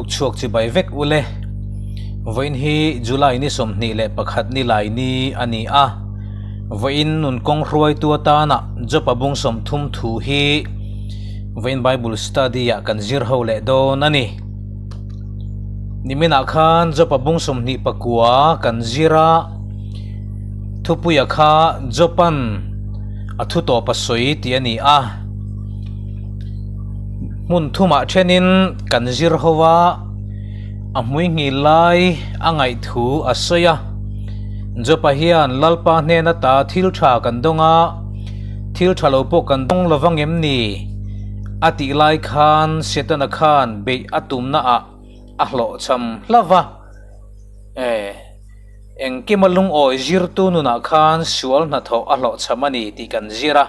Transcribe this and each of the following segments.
Tukchhuak chibai vek ule. Vawiin hi July ni 21 ni lai ni a ni a. Vawiin nun kawng hruaitu atana Job-a bung 30 thu hi vawiin Bible study ah kan zir ho leh dawn a ni. Niminah khan Job-a bung 29 kan zir a, thupuia kha Job-a'n a thu tawp a sawi tih a ni a. Hmun thumah thenin kan zir ho a, a hmuihngil lai a ngaih thu a sawi a. Jopa hian Lalpa hnen ata thil tha kan dawng a, thil tha lo pawh kan dawng lo vang em ni? a tih lai khan Setana khan beih a tumna ah a hlawhchham hlauh va. E, engkima lungawi zirtu nunah khan sual hnathawh a hlawhchham a ni tih kan zir a.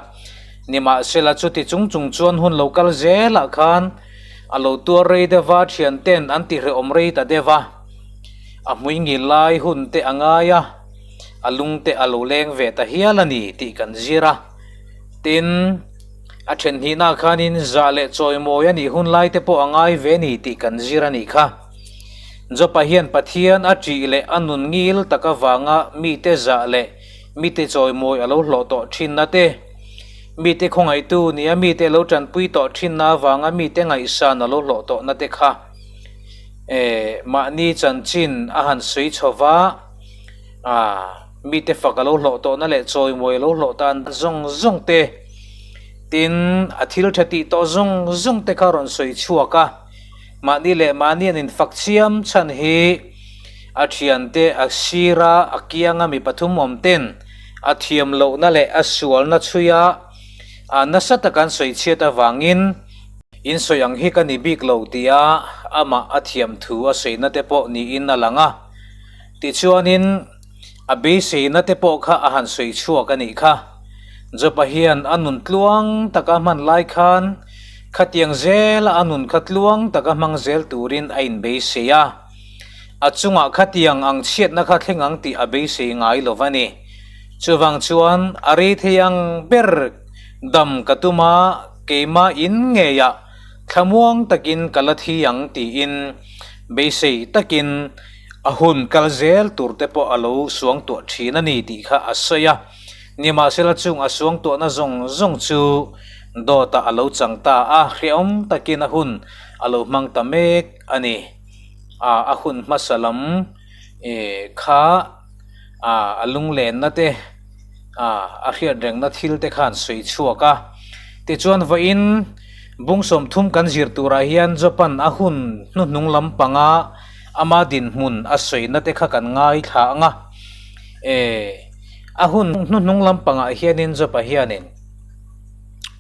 Nimahsela chuti chung chung chuan hun lo kal zelah khan a lo tuar rei deuh a, thianten an tihrehawm rei ta deuh a, a hmuingil lai hun te a ngai a, a lung te a lo leng ve ta hial a ni tih kan zir a. Tin, a then hnihna khanin zah leh chawimawi a nih hun lai te pawh a ngai ve a ni tih kan zir a nih kha. Jopa hian Pathian a ṭih leh a nun ngil tak avanga mite zah leh mite chawimawi a lo hlawh tawh thinna te, mite khawngaihtu nia mite lo tanpui tawh thinna avanga mite ngaihsan a lo hlawh tawhna te kha eh mahni chanchin a han sawi chho va, ah mite fak a lo hlawh tawhna leh chawimawi a lo hlawh tan zawng zawng te, tin a thil tha tih tawh zawng zawng te kha a rawn sawi chhuak a, mahni leh mahni an infak chiam chhan hi a thiante a sira a kianga mi pathum awm ten a thiam lohna leh a sualna chhuia a nasa taka an sawi chhiat avangin in sawi ang hi ka ni bik lo tia amah a thiam thu a sawina te pawh niin a lang a. Tichuanin a beiseina te pawh kha a han sawi chhuak a nih kha. Jopa hian a nun tluang taka hman lai khan khatiang zela a nun kha tluang taka hmang zel turin a inbeisei a. A chungah khatiang ang chhiatna kha thleng ang tih a beisei ngai lo va ni. Chuvang chuan a rei thei ang ber dam ka tum a, keimah in ngeiah thlamuang takin ka la thi ang tiin beisei takin a hun kal zel tur te pawh a lo suangtuah thin a ni tih kha a sawi a. Nimahsela chung a suangtuahna zawng zawng chu dawtah a lo chang ta a, hrehawm takin a hun a lo hmang ta mek a ni. A a hun hmasa lam kha a a lunglenna te a a hriat rengna thil te khan sawi chhuak a. Tichuan vawiin bung 30 kan zir turah hian Japan a hun hnuhnung lampanga ama dinhmun a sawina te kha kan ngaithla ang a. E a hun hnuhnung lampangah hianin Jopa hianin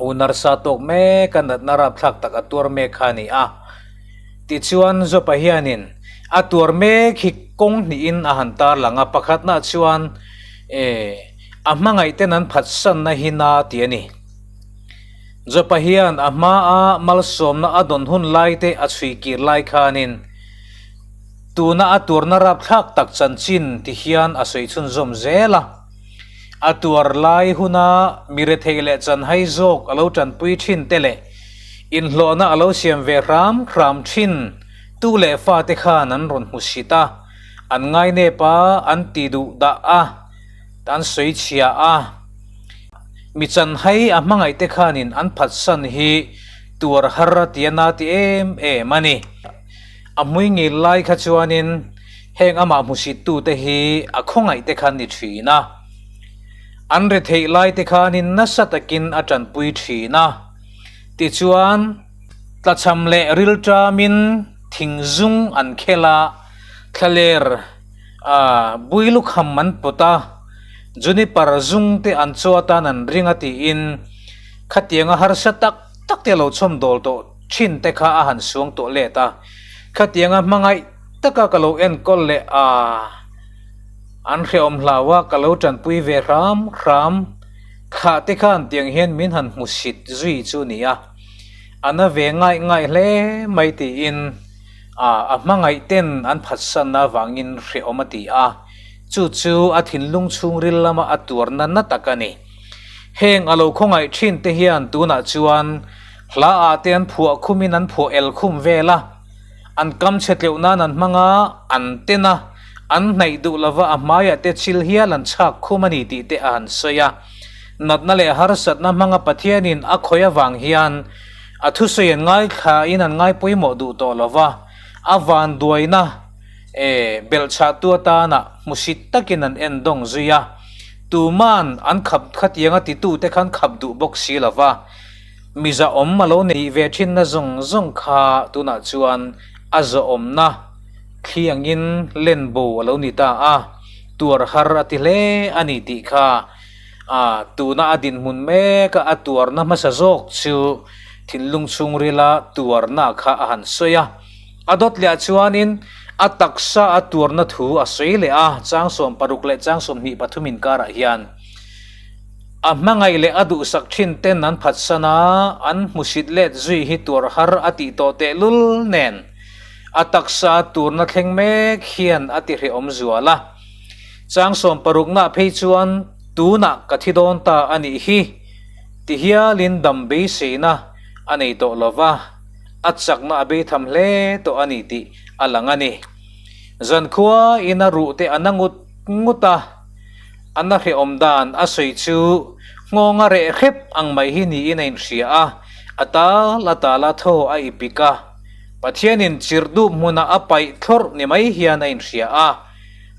u narsa tawk mek a natna rapthlak tak a tuar mek kha a ni a. Tichuan Jopa hianin a tuar mek hi kawng hnihin a han tar lang a, pakhatna chuan e a hmangaihten an phatsanna hi na tih a ni. Jopa hian a hmaa malsawmna a dawn hun lai te a chhui kir lai khanin tuna a tuarna rapthlak tak chanchin ti hian a sawi chhunzawm zel a. A tuar lai huna mi rethei leh chanhai zawk a lo tanpui thin te leh inhlawhna a lo siam ve hram hram thin tu leh fate khan an rawn hmu sit a, an ngainep a, an ti duh dah a, an sawi chhia a. Mi chanhai a hmangaihte khanin an phatsan hi tuar har a ti a na ti em em a ni. A hmui ngil lai kha chuanin heng amah hmusittute hi a khawngaihte khan ni thin a. An retheih laite khanin nasa takin a tanpui thin a. Tichuan, tlachham leh rilṭamin thingzung an khel a, thlaler a builukham an pawt a, juniper zung te an chaw atan an ring a tiin khatianga harsa tak tak te a lo chhawmdawl tawh thin te kha a han suang tawh let a, khatianga hmangaih taka ka lo enkawl leh a, an hrehawm hlau a, ka lo tanpui ve hram hram thlah te khan tiang hian min han hmu sit zui chu ni a, a na ve ngaih ngaih hle mai tiin a a hmangaih ten an phatsanna avangin hrehawm a ti a, chu chu a thinlung chhungril lama a tuarna na tak a ni. Heng a lo khawngaih thin te hian tunah chuan Hla ah te an phuah khum in an phuah el khum vel a, An kam chhe tleuh nan an hmang a, an ten a, an hnaih duh lova a hmaiah te chil hial an chhak khum a ni tih te a han sawi a. Natna leh harsatna hmanga Pathianin a khawih avang hian a thusawi an ngaithlain an ngaipawimawh duh tawh lova, a vanduaina e belhchhahtu atana hmusit takin an endawng zui a. Tuman an khap khatianga titute khan khap duh bawk si lova. Mi zahawm a lo neih ve thinna zawng zawng kha tunah chuan a zahawmna thli angin len bo a lo ni ta a, tuar har a ti hle a ni tih kha a tuna a dinhmun meka a tuarna hmasa zawk chu thinlung chhungrila tuarna kha a han sawi a. A dawt leh ah chuanin a taksa a tuarna thu a sawi leh a, chang 60 leh chang 23 inkarah hian. A hmangaih leh a duhsak thin ten an phatsan a, an hmusit let zui hi tuar har a tih tawh tehlul nen a taksa turna thleng mek hian a ti hrehawm zual a. Chang 60 nah phei chuan tunah ka thi dawn ta a nih hi ti hialin dam beiseina a nei tawh lo va, a chakna a beitham hle tawh a ni tih a lang a ni. Zankhua in a ruh te a na ngut ngut a. A na hrehawm dan a sawi chu nghawng a reh hrep ang mai hi niin a inhria a, a tal a tal a thaw a ipik a. Pathianin chirhdup hmunah a paih thlawrh ni mai hian a inhria a.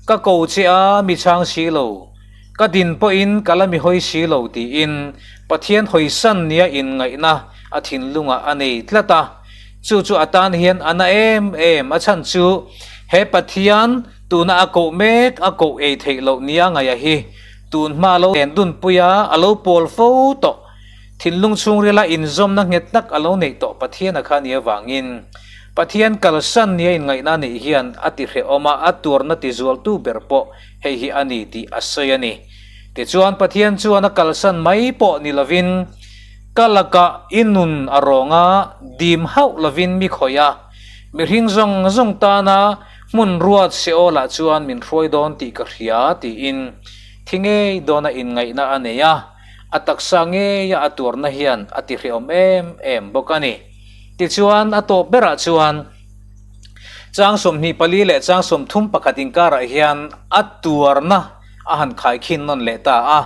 Ka ko che a mi chhang si lo, ka din pawhin ka la mi hawi si lo tiin Pathian hawisan nia inngaihna a thinlungah a nei tlat a. Chu chu a tan hian a na em em, a chhan chu he Pathian Tuna a koh mek a koh ei theih loh nia ngaih a hi tun hma lo len dunpui a, a lo pawl fo tawh. Thinlung chhungrila inzawmna nghet tak a lo neih tawh Pathian a kha nia vangin Pathian kalsan nia inngaihna neih hian a ti hrehawm a, a tuarna ti zualtu ber pawh hei hi a ni tih a sawi a ni. Tichuan Pathian chuan a kalsan mai pawh ni lovin ka lakah i nun a rawng a, dim hauh lovin mi khawih a, mihring zawng zawng tana Hmun ruat Seolah chuan min hruai dawn tih ka hria tiin thi ngei dawna inngaihna a nei a, a taksa ngeia a tuarna hian a ti hrehawm em em bawk a ni. Tichuan a tawp berah chuan chang 24 leh chang 31 inkarah hian a tuarna a han khaikhin nawn leh ta a.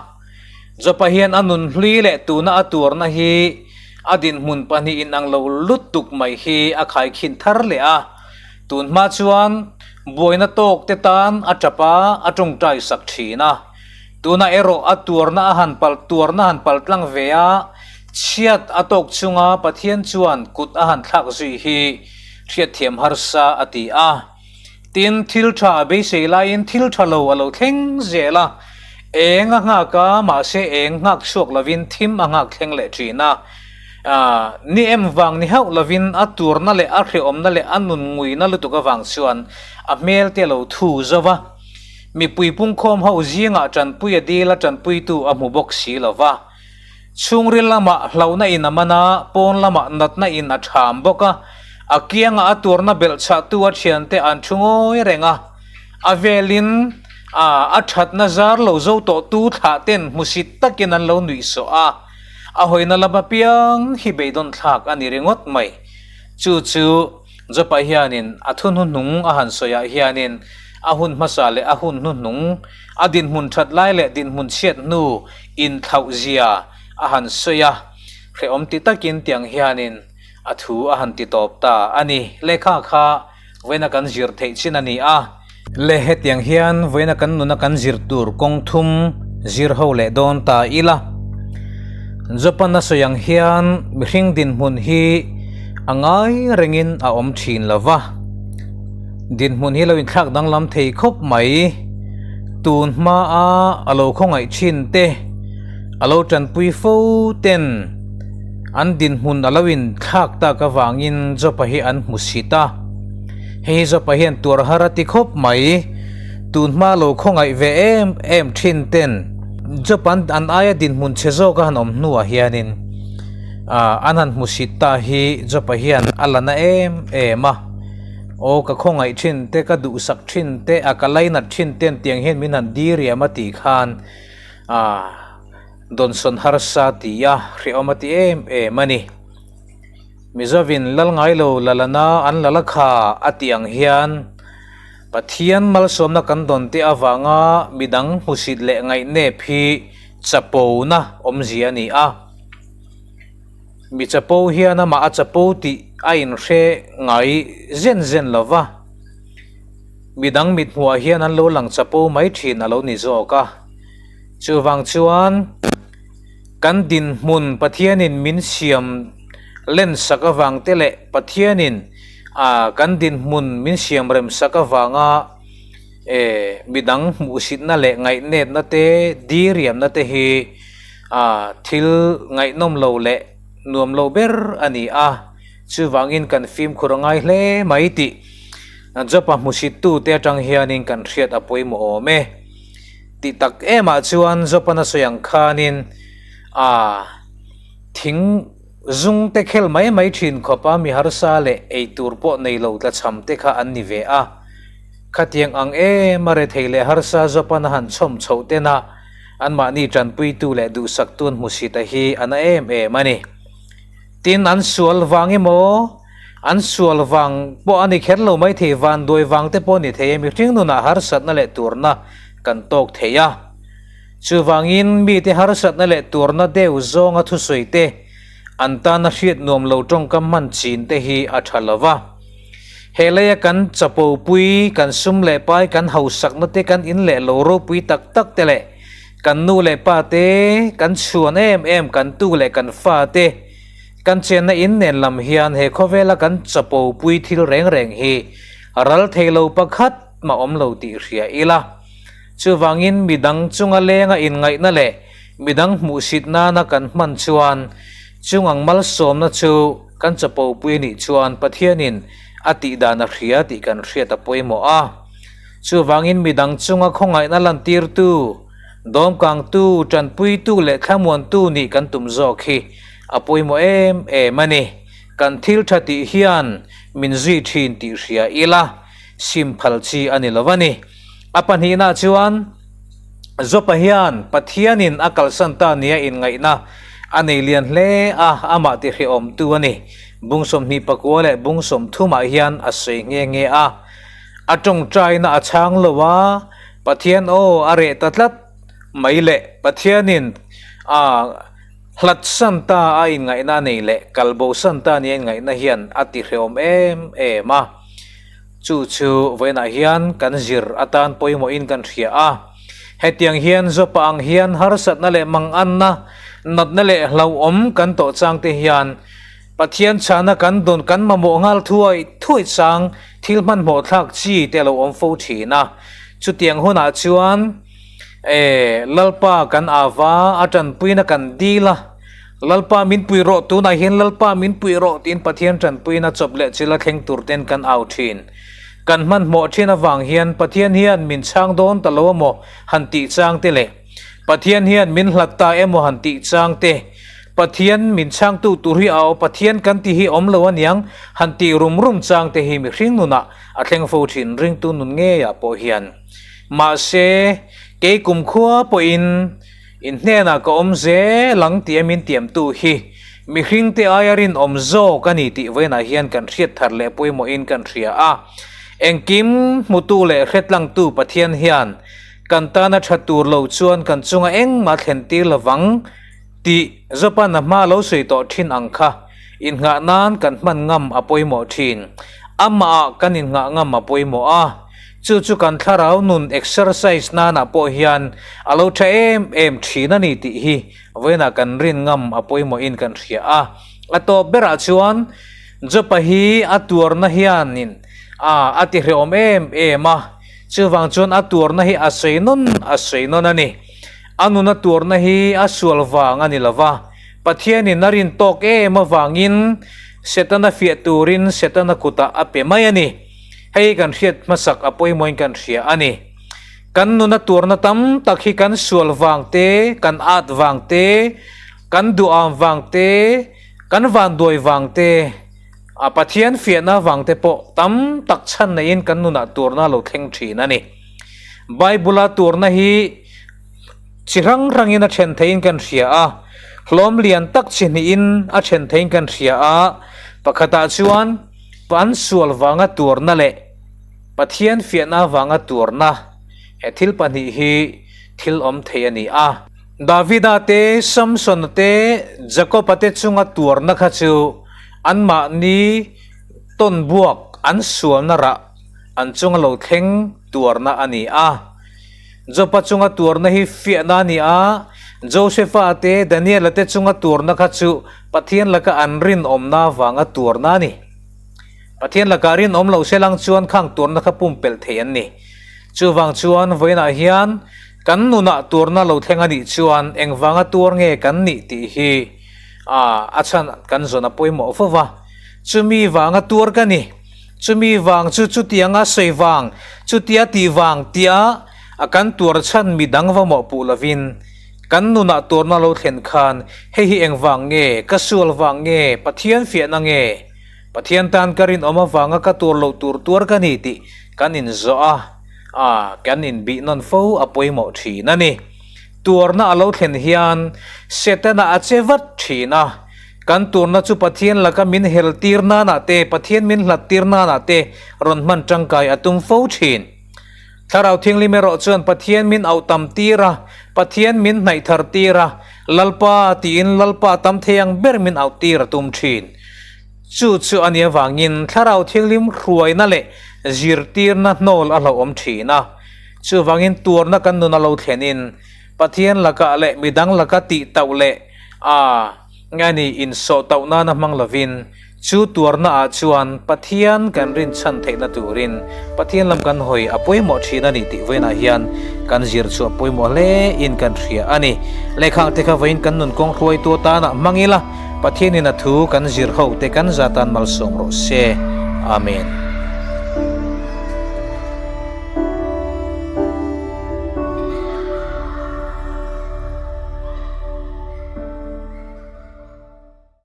Jopa hian a nun hlui leh tuna a tuarna hi a dinhmun pahnih inang lo lutuk mai hi a khaikhin thar leh a. Tun hma chuan buaina tawk te tan a tap a, a tawngtai sak thin a. Tunah erawh a tuarna a han pal tuarna han pal tlang ve a, chhiat a tawk chunga Pathian chuan kut a han thlak zui hi hriatthiam harsa a ti a. Tin, thil tha a beisei laiin thil tha lo a lo thleng zel a, eng a nghak a, mahse eng nghak chhuak lovin thim a nghak thleng leh thin a. Ni em vang ni hauh lovin a turna leh a hrehawmna leh a nun nguina lutuk avang chuan a hmel te a lo thu zo va. Mipui pungkhawm ho zingah tanpui a dil a tanpuitu a hmu bawk si lo va. Chhungril lamah hlauhna in a man a, pawn lamah natna in a ṭham bawk a. A kiangah a turna belh chhahtu a ṭhiante an ṭhu ngawi reng a. A velin a ṭhatna zar lo zo tawhtu thlah ten hmusit takin an lo nuihsawh a. A hawina lam apiang hi beidawn thlak a ni ringawt mai. Chu chu Jopa hianin a thu hnuhnung a han sawiah hianin a hun hmasa leh a hun hnuhnung, a dinhmun that lai leh dinhmun chhiat hnu inthlauh zia a han sawi a, hrehawm ti takin tiang hianin a thu a han ti tawp ta a ni. Lehkha kha vawiina kan zir theih chin a ni a. Le hetiang hian vawiina kan nuna kan zir tur kawng thum zir ho leh dawn ta ila. Japan a sawi ang hian mihring dinhmun hi a ngai rengin a awm thin lo va. Dinhmun hi lo inthlak danglam thei khawp mai. Tun hmaa a lo khawngaih thin te, a lo tanpui fo ten an dinhmun a lo inthlak tak avangin Jopa hi an hmu sit a. Hei hi Jopa hian tuar har a ti khawp mai. Tun hma lo khawngaih ve em em thin ten Jopa'n an aia dinhmun chhe zawk a han awm hnuah hianin an han hmu sit ta hi Jopa hian a la na em em a. Aw ka khawngaih thin te, ka duhsak thin te, a ka lainat thin ten tiang hian min han diriam a tih khan dawnsawn harsa ti a hrehawm a ti em em a ni. Mizovin lal ngai lo lalana an lal a kha a tih ang hian Pathian malsawmna kan dawn te avanga midang hmusit leh ngaihnep hi chapona awmzia a ni a. Mi chapo hian amah a chapo tih a inhre ngai zen zen lo va, midang mithmuhah hian an lo lang chapo mai thin a lo ni zawk a. Chuvang chuan kan dinhmun Pathianin min siam len sak avang te leh Pathianin ah kan dinhmun min siam rem sak avanga eh midang hmuhsitna leh ngaihnetna te diriamna te hi ah thil ngaihnawm lo leh nuam lo ber a ni a, chuvangin kan fimkhur a ngai hle mai tih Jopa hmuhsittu te atang hianin kan hriat a pawimawh awm e. Tih tak emah chuan Jopan a sawi ang khanin ah thing zung te khel mai mai thin khawpa mi harsa leh eitur pawh nei lo tlachham te kha an ni ve a. Khatiang ang em a rethei leh harsa Jopan a han chhawm chhoh tena Anmahni tanpuitu leh duhsaktu an hmusita hi a na em em a ni. Tin, an sual vang emaw, an sual vang pawh a ni kher lo mai thei, vanduai vang te pawh a ni thei e, mihring nunah harsatna leh turna kan tawk thei a. Chuvangin, mite harsatna leh turna deuh zawnga thusawi te, an tana hriat nuam lo tawngkam hman chin te hi a tha lo va. He leia kan chapo pui, kan sum leh pai, kan hausakna te, kan in leh lo ropui tak tak te leh kan nu leh pa te, kan chhuan em em kan tu leh kan fa te, kan chenna in nen lam hian he khawvela kan chapo pui thil reng reng hi ral thei lo pakhat mah awm lo tih hria ila. Chuvangin midang chunga lenga inngaihna leh midang hmuhsit nana kan hman chuan chungang malsawmna chu Kan chapo pui anih chuan Pathianin a tih dan a hria tih kan hriat a pawimawh a. Chuvangin midang chunga khawngaihna lantirtu, dawmkangtu, tanpuitu leh thlamuantu nih kan tum zawk hi a pawimawh em em a ni. Kan thil tha tih hian min zui thin tih hria ila, sim phal chi a ni lo a ni. A pahnihna chuan Jopa hian Pathianin a kalsan ta nia inngaihna a nei lian hle a, amah tihrehawmtu a ni. Bung 24 leh bung 30 ah hian a sawi nghe nghe a. A tawngtaina a chhang lo a, Pathian aw a reh ta tlat mai leh Pathianin a hlatsan ta a inngaihna a nei leh kalbosan ta nia inngaihna hian a tihrehawm em em a. Chu chu vawiinah hian kan zir atan pawimawhin kan hria a. Hetiang hian Jopa ang hian harsatna leh manganna, natna leh hlauhawm kan tawh chang te hian Pathian chhana kan dawn kan mamawh nghal thuai thuai chang thil hmanhmawh thlak chi te a lo awm fo thin a. Chutiang hunah chuan e Lalpa kan ava a tanpuina kan dil a. Lalpa min pui rawh, tunah hian Lalpa min pui rawh tiin Pathian tanpuina chawp leh chila thleng tur ten kan au thin. Kan hmanhmawh thin avang hian Pathian hian min chhang dawn ta lo emaw han tih chang te leh Pathian hian min hlat ta emaw han tih chang te, Pathian min chhangtu tur hi a aw Pathian kan ti hi awm lo aniang han tih rum rum chang te hi mihring nunah a thleng fo thin ringtu nun ngeiah pawh hian. Mahse, kei kumkhua pawhin In hnenah ka awm zel ang tih a min tiamtu hi mihringte aia rinawm zawk a ni tih vawiinah hian kan hriat thar leh pawimawhin kan hria a. Engkim hmutu leh hretlangtu Pathian hian kan tana tha tur lo chuan kan chunga engmah thlen tir lovang tih Jopan a hma lo sawi tawh thin ang kha innghah nan kan hman ngam a pawimawh thin. Amahah kan innghah ngam a pawimawh a. Chu chu kan thlarau nun exercise nanah pawh hian a lo tha em em thin a ni tih hi vawiinah kan rin ngam a pawimawhin kan hria a. A tawp berah chuan Jopa hi a tuarna hianin a a tihrehawm em em a, chuvang chuan a tuarna hi a sawi nawn a sawi nawn a ni. A nuna tuarna hi a sual vang a ni lo va, Pathianin a rin tawk em avangin Setana fiah turin Setana kutah a pe mai a ni. Hei kan hriat hmasak a pawimawhin kan hria a ni. Kan nuna tuarna tam tak hi kan sual vang te, kan at vang te, kan duham vang te, kan vanduai vang te, a Pathian fiahna vang te pawh tam tak chhan neiin kan nunah tuarna a lo thleng thin a ni. Bible-a tuarna hi chi hrang hrangin a then theihin kan hria a, hlawm lian tak chi hnihin a then theihin kan hria a. Pakhatah chuan an sual vanga tuarna leh Pathian fiahna vanga tuarna he thil pahnih hi thil awm thei a ni a. Davida te, Samsona te, Jakoba te chunga tuarna kha chu anmahni tawn buak an sualna rah an chunga lo thleng tuarna a ni a. Jopa chunga tuarna hi fiahna a ni a, Josefa te, Daniela te chunga tuarna kha chu Pathian laka an rinawmna avanga tuarna a ni. Pathian laka rinawm loh se lang chuan khang tuarna kha pumpelh thei an ni. Chuvang chuan vawiinah hian kan nunah tuarna lo thleng a nih chuan engvanga tuar nge kan nih tih hi a chhan kan zawn a pawimawh fo va. Chumi vanga tuar ka ni. Chumi vang chu chutianga sawi vang, chutia tih vang tia a kan tuar chhan mi dang va mawhpuh lovin kan nunah tuarna lo thlen khan hei hi engvang nge, ka sual vang nge, Pathian fiahna nge, Pathian tan ka rinawm avanga ka tuar loh tur tuar ka ni tih kan inzawh a, a kan inbih nawn fo a pawimawh thin a ni. Tuarna a lo thlen hian Setana a che vat thin a, Kan turna chu Pathian laka min hel tir nanah te, Pathian min hlat tir nanah te rawn hman tangkai a tum fo thin. Thlarau Thianghlim erawh chuan Pathian min auh tam tir a, Pathian min hnaih thar tir a, Lalpa tiin Lalpa tam thei ang ber min auh tir a tum thin. Chu chu a nih avangin Thlarau Thianghlim hruaina leh zirtirna hnawl a hlauhawm thin a. Chuvangin tuarna kan nun a lo thlenin Pathian lakah leh midang laka tih tauh leh a Nge ni insawh tauh nana hmang lovin, chu tuarna ah chuan Pathian kan rinchhan theihna turin Pathian lam kan hawi a pawimawh thin a ni tih vawiinah hian kan zir chu a pawimawh hle in kan hria a ni. Lehkhang te kha vawiin kan nun kawng hruaitu atana hmang ila, Pathianin a thu kan zir ho te kan zatan malsawm rawh se. Amen.